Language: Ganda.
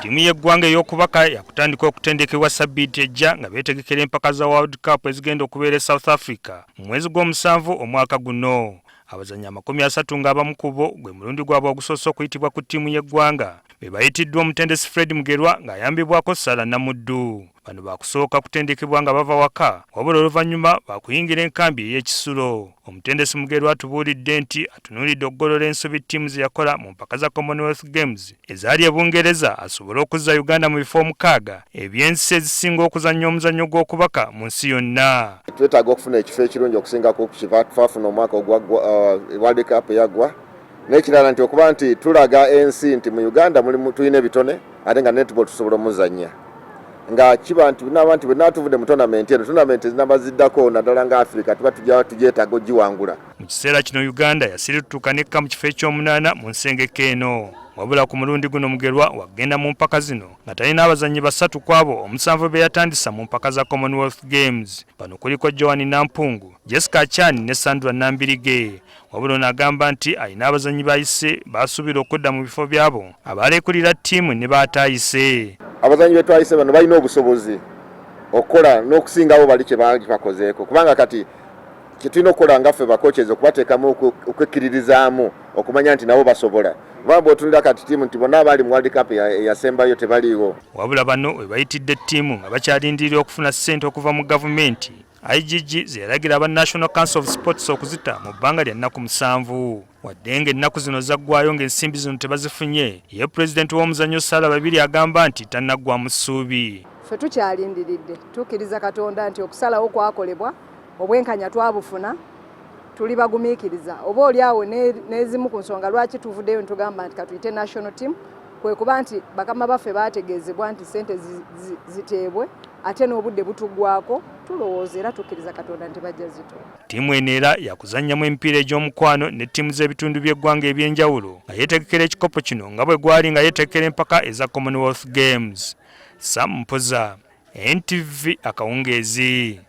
Ttiimu y'eggwanga ey'okubaka yakutandika okutendekebwa ssabbiiti ejja nga beetegekera empaka za World Cup ezigenda okubeera e South Africa mu mwezi gw'omusanvu omwaka guno. Abazannyi 30 ng'abamu ku bo gwe mulundi gwabwe ogusoose okuyitibwa ku ttiimu y'eggwanga be bayitiddwa omutendesi Fred Mugerwa ng'ayambibwako Sarah Namuddu. Bano baakusooka kutendekebwa nga bava waka wabula oluvannyuma baakuyingira enkambi ey'ekisulo. Omutendesi Mugerwa atubuulidde nti atunuulidde okugolola ensobi ttiimu ze yakola mu mpaka za Commonwealth Games ezaali e Bungereza asobole okuzza Uganda mu bifo omukaaga eby'ensi ezisinga okuzannya omuzannyo gw'okubaka mu nsi yonna. Twetaaga okufuna ekifo ekirungi okusingako ku kye twafuna omwaka ogwaggwa World Cup eyaggwa. N'ekirala nti okuba nti tulaga ensi nti mu Uganda mulimu tulina ebitone ate nga netball tusobola omuzannya nga kiba nti naba nti bwe tuvudde mu tournament eno, tournament ezinaba ziddako naddala nga Africa tuba tujja tugyetaaga ogiwangula. Mu kiseera kino Uganda yasirituka nekka mu kifo ekyomunaana mu nsengeka eno. Wabula ku mulundi guno Mugerwa wagenda mu mpaka zino nga talina abazannyi basatu ku abo omusanvu be yatandisa mu mpaka za Commonwealth Games. Bano kuliko Joan Nampungu, Jessica Achan ne Sandra Nambirige. Wabula ono agamba nti alina abazannyi bayise basuubira okudda mu bifo byabo abalekulira ttiimu ne baataayise. Abazannyi be twayise bano balina obusobozi okukola n'okusingawo bali kye baali bakozeeko, kubanga kati kye tulina okukola nga ffe bakochezi okubateekamu okwekkiririzaamu okumanya nti nabo basobola, kubanga bw'otunulira kati ttiimu nti bonna abaali mu World Cup eyasembayo tebaliiwo. Wabula bano we bayitidde ttiimu nga bakyalindirira okufuna ssente okuva mu gavumenti IGG ze yalagira aba National Council of Sports okuzita mu bbanga lya nnaku 7. Wadde ng'ennaku zino zaggwayo ng'ensimbi zino tebazifunye, ye pulezidenti w'omuzannyo Sarah Babirye agamba nti tannaggwamu ssuubi. Ffe tukyalindiridde, tukkiriza Katonda nti okusalawo kwakolebwa, obwenkanya twabufuna, tuli bagumiikiriza. Oba oli awo n'ezimu ku nsonga lwaki tuvuddeyo ne tugamba nti katuyite national team kwe kuba nti bakama baffe baategeezebwa nti ssente ziteebwe ate n'obudde butuggwako, tulowooza era tukkiriza Katonda nti bajja zituwa. Ttiimu eno era yakuzannyamu emipiira egy'omukwano ne ttiimu z'ebitundu by'eggwanga eby'enjawulo nga yeetegekera ekikopo kino nga bwe gwali nga yeetegekera empaka eza Commonwealth Games. Sam Mpoza, NTV akawungeezi.